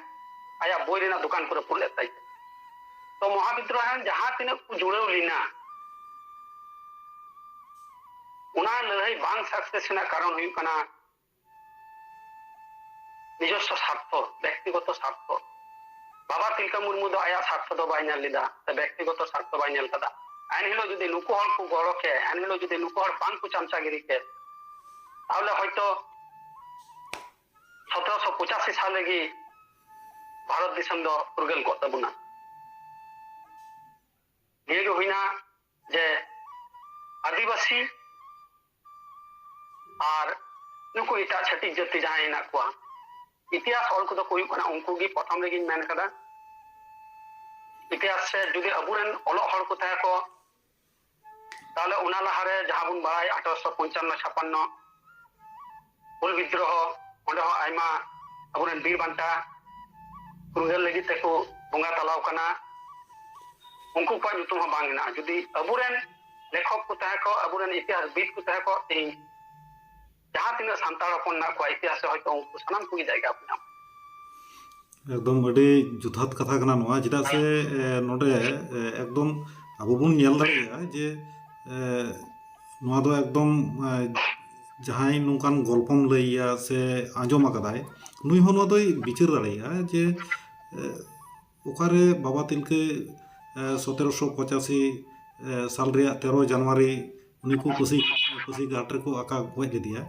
ᱟᱭᱟᱜ ᱵᱳᱭ ᱨᱮᱱᱟᱜ ᱫᱚᱠᱟᱱ ᱠᱚ ᱨᱟᱹᱯᱩᱫ ᱞᱮᱫ ᱛᱟᱭ ᱛᱮ᱾ ᱛᱚ ᱢᱚᱦᱟᱵᱤᱫᱽᱨᱳᱦᱚ ᱨᱮᱱ ᱡᱟᱦᱟᱸ ᱛᱤᱱᱟᱹᱜ ᱠᱚ ᱡᱩᱲᱟᱹᱣ ᱞᱮᱱᱟ, ᱚᱱᱟ ᱞᱟᱹᱲᱦᱟᱹᱭ ᱵᱟᱝ ᱥᱟᱠᱥᱮᱥ ᱨᱮᱱᱟᱜ ᱠᱟᱨᱚᱱ ᱦᱩᱭᱩᱜ ᱠᱟᱱᱟ ᱱᱤᱡᱚᱥᱥᱚ ᱥᱟᱨᱛᱷᱚ, ᱵᱮᱠᱛᱤᱜᱚᱛᱚ ᱥᱟᱨᱛᱷᱚ᱾ ᱵᱟᱵᱟ ᱛᱤᱞᱠᱟᱹ ᱢᱩᱨᱢᱩ ᱫᱚ ᱟᱭᱟᱜ ᱥᱟᱨᱛᱷᱚ ᱫᱚ ᱵᱟᱭ ᱧᱮᱞ ᱞᱮᱫᱟ, ᱥᱮ ᱵᱮᱠᱛᱤᱜᱚᱛᱚ ᱥᱟᱨᱛᱷᱚ ᱵᱟᱭ ᱧᱮᱞ ᱠᱟᱫᱟ᱾ ᱮᱱᱦᱤᱞᱳᱜ ᱡᱩᱫᱤ ᱱᱩᱠᱩ ᱦᱚᱲ ᱠᱚ ᱜᱚᱲᱚ ᱠᱮ, ᱮᱱᱦᱤᱞᱳᱜ ᱡᱩᱫᱤ ᱱᱩᱠᱩ ᱦᱚᱲ ᱵᱟᱝ ᱠᱚ ᱪᱟᱢᱪᱟᱜᱤᱨᱤ ᱠᱮ, ᱛᱟᱦᱚᱞᱮ ᱦᱚᱭᱛᱚ ᱥᱚᱛᱨᱚᱥᱚ ᱯᱚᱸᱪᱟᱥᱤ ᱥᱟᱞ ᱨᱮᱜᱮ ᱵᱷᱟᱨᱚᱛ ᱫᱤᱥᱚᱢ ᱫᱚ ᱯᱷᱩᱨᱜᱟᱹᱞ ᱠᱚᱜ ᱛᱟᱵᱚᱱᱟ᱾ ᱱᱤᱭᱟᱹ ᱜᱮ ᱦᱩᱭᱱᱟ ᱡᱮ ᱟᱹᱫᱤᱵᱟᱹᱥᱤ ᱟᱨ ᱱᱩᱠᱩ ᱮᱴᱟᱜ ᱪᱷᱟᱹᱛᱤᱠ ᱡᱟᱹᱛᱤ ᱡᱟᱦᱟᱸᱭ ᱦᱮᱱᱟᱜ ᱠᱚᱣᱟ, ᱤᱛᱤᱦᱟᱥ ᱚᱞ ᱠᱚᱫᱚ ᱠᱚ ᱦᱩᱭᱩᱜ ᱠᱟᱱᱟ ᱩᱱᱠᱩ ᱜᱮ᱾ ᱯᱨᱚᱛᱷᱚᱢ ᱨᱮᱜᱮᱧ ᱢᱮᱱ ᱠᱟᱫᱟ, ᱤᱛᱤᱦᱟᱥ ᱨᱮ ᱡᱩᱫᱤ ᱟᱵᱚᱨᱮᱱ ᱚᱞᱚᱜ ᱦᱚᱲ ᱠᱚ ᱛᱟᱦᱮᱸ ᱠᱚᱜ, ᱛᱟᱦᱚᱞᱮ ᱚᱱᱟ ᱞᱟᱦᱟᱨᱮ ᱡᱟᱦᱟᱸ ᱵᱚᱱ ᱵᱟᱲᱟᱭ ᱟᱴᱷᱟᱨᱚᱥᱚ ᱯᱚᱧᱪᱟᱱᱱᱚ ᱪᱷᱟᱯᱟᱱᱱᱚ ᱦᱩᱞ ᱵᱤᱫᱽᱨᱳᱦᱚ, ᱚᱸᱰᱮ ᱦᱚᱸ ᱟᱭᱢᱟ ᱟᱵᱚᱨᱮᱱ ᱵᱤᱨ ᱵᱟᱱᱴᱟ ᱯᱷᱩᱨᱜᱟᱹᱞ ᱞᱟᱹᱜᱤᱫ ᱛᱮᱠᱚ ᱵᱚᱸᱜᱟ ᱛᱟᱞᱟᱣ ᱠᱟᱱᱟ, ᱩᱱᱠᱩ ᱠᱚᱣᱟᱜ ᱧᱩᱛᱩᱢ ᱦᱚᱸ ᱵᱟᱝ ᱦᱮᱱᱟᱜᱼᱟ᱾ ᱡᱩᱫᱤ ᱟᱵᱚᱨᱮᱱ ᱞᱮᱠᱷᱚᱠ ᱠᱚ ᱛᱟᱦᱮᱸ ᱠᱚᱜ, ᱟᱵᱚᱨᱮᱱ ᱤᱛᱤᱦᱟᱥ ᱵᱤᱫ ᱠᱚ ᱛᱟᱦᱮᱸ ᱠᱚᱜ, ᱛᱮᱦᱮᱧ ᱡᱟᱦᱟᱸ ᱛᱤᱱᱟᱹᱜ ᱥᱟᱱᱛᱟᱲ ᱦᱚᱯᱚᱱ ᱢᱮᱱᱟᱜ ᱠᱚᱣᱟ ᱤᱛᱤᱦᱟᱥ ᱨᱮ, ᱦᱚᱭᱛᱳ ᱩᱱᱠᱩ ᱥᱟᱱᱟᱢ ᱠᱚᱜᱮ ᱡᱟᱭᱜᱟ ᱠᱚ ᱧᱟᱢ᱾ ᱮᱠᱫᱚᱢ ᱟᱹᱰᱤ ᱡᱚᱛᱷᱟᱛ ᱠᱟᱛᱷᱟ ᱠᱟᱱᱟ ᱱᱚᱣᱟ, ᱪᱮᱫᱟᱜ ᱥᱮ ᱮ, ᱱᱚᱰᱮ ᱮ, ᱮᱠᱫᱚᱢ ᱟᱵᱚ ᱵᱚᱱ ᱧᱮᱞ ᱫᱟᱲᱮᱭᱟᱜᱼᱟ ᱡᱮ ᱮ, ᱱᱚᱣᱟ ᱫᱚ ᱮᱠᱫᱚᱢ ᱮ, ᱡᱟᱦᱟᱸᱭ ᱱᱚᱝᱠᱟᱱ ᱜᱚᱞᱯᱚᱢ ᱞᱟᱹᱭᱟ ᱥᱮ ᱟᱸᱡᱚᱢ ᱟᱠᱟᱫᱟᱭ, ᱱᱩᱭ ᱦᱚᱸ ᱱᱚᱣᱟ ᱫᱚᱭ ᱵᱤᱪᱟᱹᱨ ᱫᱟᱲᱮᱭᱟᱜᱼᱟ ᱡᱮ ᱮ, ᱚᱠᱟᱨᱮ ᱵᱟᱵᱟ ᱛᱤᱞᱠᱟᱹ ᱮ, ᱥᱚᱛᱮᱨᱚᱥᱚ ᱯᱚᱸᱪᱟᱥᱤ ᱮ, ᱥᱟᱞ ᱨᱮᱭᱟᱜ ᱛᱮᱨᱚ ᱡᱟᱱᱩᱣᱟᱨᱤ ᱩᱱᱤ ᱠᱚ ᱯᱟᱹᱥᱤ ᱯᱟᱹᱥᱤ ᱜᱷᱟᱴ ᱨᱮᱠᱚ ᱟᱠᱟ ᱜᱚᱡ ᱞᱮᱫᱮᱭᱟ᱾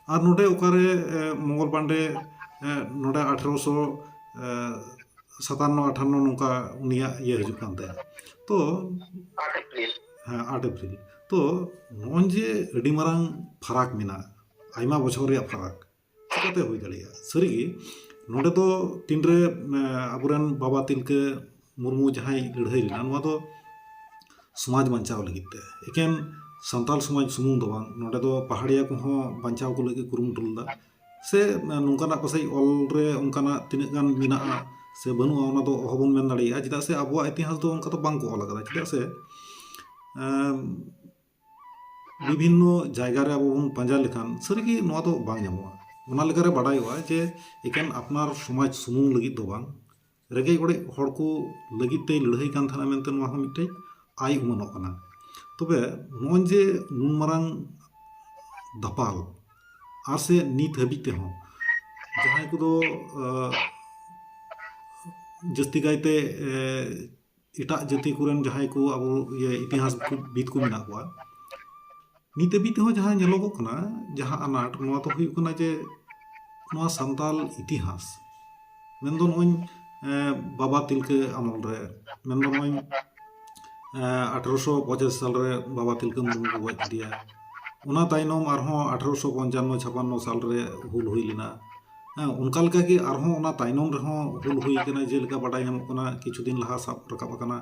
ᱟᱨ ᱱᱚᱰᱮ ᱚᱠᱟᱨᱮ ᱮ, ᱢᱚᱝᱜᱚᱞ ᱯᱟᱱᱰᱮ ᱮ, ᱱᱚᱰᱮ ᱟᱴᱷᱨᱚᱥᱚ ᱮ, ᱥᱟᱛᱟᱱᱱᱚ ᱟᱴᱷᱟᱱᱱᱚ ᱱᱚᱝᱠᱟ ᱩᱱᱤᱭᱟᱜ ᱤᱭᱟᱹ ᱦᱤᱡᱩᱜ ᱠᱟᱱ ᱛᱟᱭᱟ᱾ ᱛᱚ ᱟᱴ ᱮᱯᱨᱤᱞ᱾ ᱦᱮᱸ, ᱟᱴ ᱮᱯᱨᱤᱞ᱾ ᱛᱚ ᱱᱚᱜᱼᱚᱭ ᱡᱮ ᱟᱹᱰᱤ ᱢᱟᱨᱟᱝ ᱯᱷᱟᱨᱟᱠ ᱢᱮᱱᱟᱜᱼᱟ, ᱟᱭᱢᱟ ᱵᱚᱪᱷᱚᱨ ᱨᱮᱭᱟᱜ ᱯᱷᱟᱨᱟᱠ, ᱪᱤᱠᱟᱹᱛᱮ ᱦᱩᱭ ᱫᱟᱲᱮᱭᱟᱜᱼᱟ? ᱥᱟᱹᱨᱤᱜᱮ ᱱᱚᱰᱮ ᱫᱚ ᱛᱤᱱᱨᱮ ᱮ, ᱟᱵᱚᱨᱮᱱ ᱵᱟᱵᱟ ᱛᱤᱞᱠᱟᱹ ᱢᱩᱨᱢᱩ ᱡᱟᱦᱟᱸᱭ ᱞᱟᱹᱲᱦᱟᱹᱭ ᱞᱮᱱᱟ, ᱱᱚᱣᱟ ᱫᱚ ᱥᱚᱢᱟᱡᱽ ᱵᱟᱧᱪᱟᱣ ᱞᱟᱹᱜᱤᱫ ᱛᱮ, ᱮᱠᱮᱱ ᱥᱟᱱᱛᱟᱲ ᱥᱚᱢᱟᱡᱽ ᱥᱩᱢᱩᱝ ᱫᱚ ᱵᱟᱝ, ᱱᱚᱰᱮ ᱫᱚ ᱯᱟᱦᱟᱲᱤᱭᱟ ᱠᱚᱦᱚᱸ ᱵᱟᱧᱪᱟᱣ ᱠᱚ ᱞᱟᱹᱜᱤᱫ ᱠᱩᱨᱩᱢᱩᱴᱩ ᱞᱮᱫᱟ᱾ ᱥᱮ ᱱᱚᱝᱠᱟᱱᱟᱜ ᱯᱟᱥᱮᱡ ᱚᱞ ᱨᱮ ᱚᱱᱠᱟᱱᱟᱜ ᱛᱤᱱᱟᱹᱜ ᱜᱟᱱ ᱢᱮᱱᱟᱜᱼᱟ ᱥᱮ ᱵᱟᱹᱱᱩᱜᱼᱟ, ᱚᱱᱟ ᱫᱚ ᱚᱦᱚᱵᱚᱱ ᱢᱮᱱ ᱫᱟᱲᱮᱭᱟᱜᱼᱟ, ᱪᱮᱫᱟᱜ ᱥᱮ ᱟᱵᱚᱣᱟᱜ ᱤᱛᱤᱦᱟᱥ ᱫᱚ ᱚᱱᱠᱟ ᱫᱚ ᱵᱟᱝ ᱠᱚ ᱚᱞ ᱟᱠᱟᱫᱟ᱾ ᱪᱮᱫᱟᱜ ᱥᱮ ᱮᱢ, ᱵᱤᱵᱷᱤᱱᱱᱚ ᱡᱟᱭᱜᱟ ᱨᱮ ᱟᱵᱚ ᱵᱚᱱ ᱯᱟᱸᱡᱟ ᱞᱮᱠᱷᱟᱱ ᱥᱟᱹᱨᱤᱜᱮ ᱱᱚᱣᱟ ᱫᱚ ᱵᱟᱝ ᱧᱟᱢᱚᱜᱼᱟ᱾ ᱚᱱᱟ ᱞᱮᱠᱟᱨᱮ ᱵᱟᱰᱟᱭᱚᱜᱼᱟ ᱡᱮ ᱮᱠᱮᱱ ᱟᱯᱱᱟᱨ ᱥᱚᱢᱟᱡᱽ ᱥᱩᱢᱩᱝ ᱞᱟᱹᱜᱤᱫ ᱫᱚ ᱵᱟᱝ, ᱨᱮᱸᱜᱮᱡ ᱚᱨᱮᱡ ᱦᱚᱲ ᱠᱚ ᱞᱟᱹᱜᱤᱫ ᱛᱮᱭ ᱞᱟᱹᱲᱦᱟᱹᱭ ᱠᱟᱱ ᱛᱟᱦᱮᱱᱟ ᱢᱮᱱᱛᱮ ᱱᱚᱣᱟ ᱦᱚᱸ ᱢᱤᱫᱴᱮᱡ ᱟᱭ ᱩᱢᱟᱹᱱᱚᱜ ᱠᱟᱱᱟ᱾ ᱛᱚᱵᱮ ᱱᱚᱜᱼᱚᱭ ᱡᱮ ᱱᱩᱱ ᱢᱟᱨᱟᱝ ᱫᱟᱯᱟᱞ, ᱟᱨ ᱥᱮ ᱱᱤᱛ ᱦᱟᱹᱵᱤᱡ ᱛᱮᱦᱚᱸ ᱡᱟᱦᱟᱸᱭ ᱠᱚᱫᱚ ᱟᱸ, ᱡᱟᱹᱥᱛᱤ ᱠᱟᱭᱛᱮ ᱮ, ᱮᱴᱟᱜ ᱡᱟᱹᱛᱤ ᱠᱚᱨᱮᱱ ᱡᱟᱦᱟᱸᱭ ᱠᱚ ᱟᱵᱚ ᱤᱭᱟᱹ ᱤᱛᱤᱦᱟᱥ ᱵᱤᱫ ᱠᱚ ᱢᱮᱱᱟᱜ ᱠᱚᱣᱟ, ᱱᱤᱛ ᱦᱟᱹᱵᱤᱡ ᱛᱮᱦᱚᱸ ᱡᱟᱦᱟᱸ ᱧᱮᱞᱚᱜᱚᱜ ᱠᱟᱱᱟ, ᱡᱟᱦᱟᱸ ᱟᱱᱟᱴ, ᱱᱚᱣᱟ ᱫᱚ ᱦᱩᱭᱩᱜ ᱠᱟᱱᱟ ᱡᱮ ᱱᱚᱣᱟ ᱥᱟᱱᱛᱟᱞ ᱤᱛᱤᱦᱟᱥ, ᱢᱮᱱᱫᱚ ᱱᱚᱜᱼᱚᱭ ᱮ, ᱵᱟᱵᱟ ᱛᱤᱞᱠᱟᱹ ᱟᱢᱚᱞ ᱨᱮ, ᱢᱮᱱᱫᱚ ᱱᱚᱜᱼᱚᱭ ᱮ, ᱟᱴᱷᱨᱚᱥᱚ ᱯᱚᱸᱪᱟᱥ ᱥᱟᱞ ᱨᱮ ᱵᱟᱵᱟ ᱛᱤᱞᱠᱟᱹ ᱢᱩᱨᱢᱩ ᱠᱚ ᱜᱚᱡ ᱠᱮᱫᱮᱭᱟ᱾ ᱚᱱᱟ ᱛᱟᱭᱱᱚᱢ ᱟᱨᱦᱚᱸ ᱟᱴᱷᱨᱚᱥᱚ ᱯᱚᱧᱪᱟᱱᱱᱚ ᱪᱷᱟᱯᱟᱱᱱᱚ ᱥᱟᱞ ᱨᱮ ᱦᱩᱞ ᱦᱩᱭ ᱞᱮᱱᱟ᱾ ᱦᱮᱸ, ᱚᱱᱠᱟ ᱞᱮᱠᱟᱜᱮ ᱟᱨᱦᱚᱸ ᱚᱱᱟ ᱛᱟᱭᱱᱚᱢ ᱨᱮᱦᱚᱸ ᱦᱩᱞ ᱦᱩᱭ ᱠᱟᱱᱟ, ᱡᱮᱞᱮᱠᱟ ᱵᱟᱰᱟᱭ ᱧᱟᱢᱚᱜ ᱠᱟᱱᱟ ᱠᱤᱪᱷᱩ ᱫᱤᱱ ᱞᱟᱦᱟ ᱥᱟᱵ ᱨᱟᱠᱟᱵ ᱟᱠᱟᱱᱟ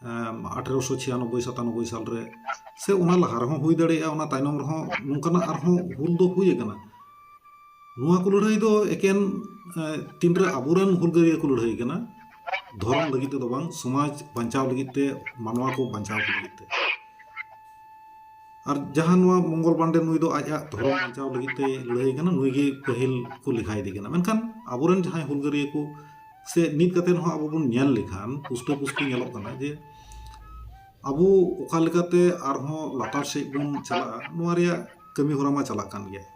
ᱮᱢ, ᱟᱴᱷᱨᱚᱥᱚ ᱪᱷᱤᱭᱟᱱᱚᱵᱵᱳᱭ ᱥᱟᱛᱟᱱᱚᱵᱵᱳᱭ ᱥᱟᱞ ᱨᱮ, ᱥᱮ ᱚᱱᱟ ᱞᱟᱦᱟ ᱨᱮᱦᱚᱸ ᱦᱩᱭ ᱫᱟᱲᱮᱭᱟᱜᱼᱟ, ᱚᱱᱟ ᱛᱟᱭᱱᱚᱢ ᱨᱮᱦᱚᱸ ᱱᱚᱝᱠᱟᱱᱟᱜ ᱟᱨᱦᱚᱸ ᱦᱩᱞ ᱫᱚ ᱦᱩᱭ ᱟᱠᱟᱱᱟ᱾ ᱱᱚᱣᱟ ᱠᱚ ᱞᱟᱹᱲᱦᱟᱹᱭ ᱫᱚ ᱮᱠᱮᱱ ᱮ, ᱛᱤᱱᱨᱮ ᱟᱵᱚᱨᱮᱱ ᱦᱩᱞᱜᱟᱹᱨᱤᱭᱟᱹ ᱠᱚ ᱞᱟᱹᱲᱦᱟᱹᱭ ᱠᱟᱱᱟ, ᱫᱷᱚᱨᱚᱢ ᱞᱟᱹᱜᱤᱫ ᱛᱮᱫᱚ ᱵᱟᱝ, ᱥᱚᱢᱟᱡᱽ ᱵᱟᱧᱪᱟᱣ ᱞᱟᱹᱜᱤᱫ ᱛᱮ, ᱢᱟᱱᱣᱟ ᱠᱚ ᱵᱟᱧᱪᱟᱣ ᱠᱚ ᱞᱟᱹᱜᱤᱫ ᱛᱮ᱾ ᱟᱨ ᱡᱟᱦᱟᱸ ᱱᱚᱣᱟ ᱢᱚᱝᱜᱚᱞ ᱯᱟᱱᱰᱮ, ᱱᱩᱭ ᱫᱚ ᱟᱡᱟᱜ ᱫᱷᱚᱨᱚᱢ ᱵᱟᱧᱪᱟᱣ ᱞᱟᱹᱜᱤᱫ ᱛᱮ ᱞᱟᱹᱲᱦᱟᱹᱭ ᱠᱟᱱᱟ, ᱱᱩᱭ ᱜᱮ ᱯᱟᱹᱦᱤᱞ ᱠᱚ ᱞᱮᱠᱷᱟᱭᱮᱫᱮ ᱠᱟᱱᱟ᱾ ᱢᱮᱱᱠᱷᱟᱱ ᱟᱵᱚᱨᱮᱱ ᱡᱟᱦᱟᱸᱭ ᱦᱩᱞᱜᱟᱹᱨᱤᱭᱟᱹ ᱠᱚ ᱥᱮ ᱱᱤᱛ ᱠᱟᱛᱮ ᱦᱚᱸ ᱟᱵᱚ ᱵᱚᱱ ᱧᱮᱞ ᱞᱮᱠᱷᱟᱱ ᱯᱩᱥᱴᱟᱹ ᱯᱩᱥᱴᱤ ᱧᱮᱞᱚᱜ ᱠᱟᱱᱟ ᱡᱮ ᱟᱵᱚ ᱚᱠᱟ ᱞᱮᱠᱟᱛᱮ ᱟᱨᱦᱚᱸ ᱞᱟᱛᱟᱨ ᱥᱮᱫ ᱵᱚᱱ ᱪᱟᱞᱟᱜᱼᱟ, ᱱᱚᱣᱟ ᱨᱮᱭᱟᱜ ᱠᱟᱹᱢᱤ ᱦᱚᱨᱟ ᱢᱟ ᱪᱟᱞᱟᱜ ᱠᱟᱱ ᱜᱮᱭᱟ᱾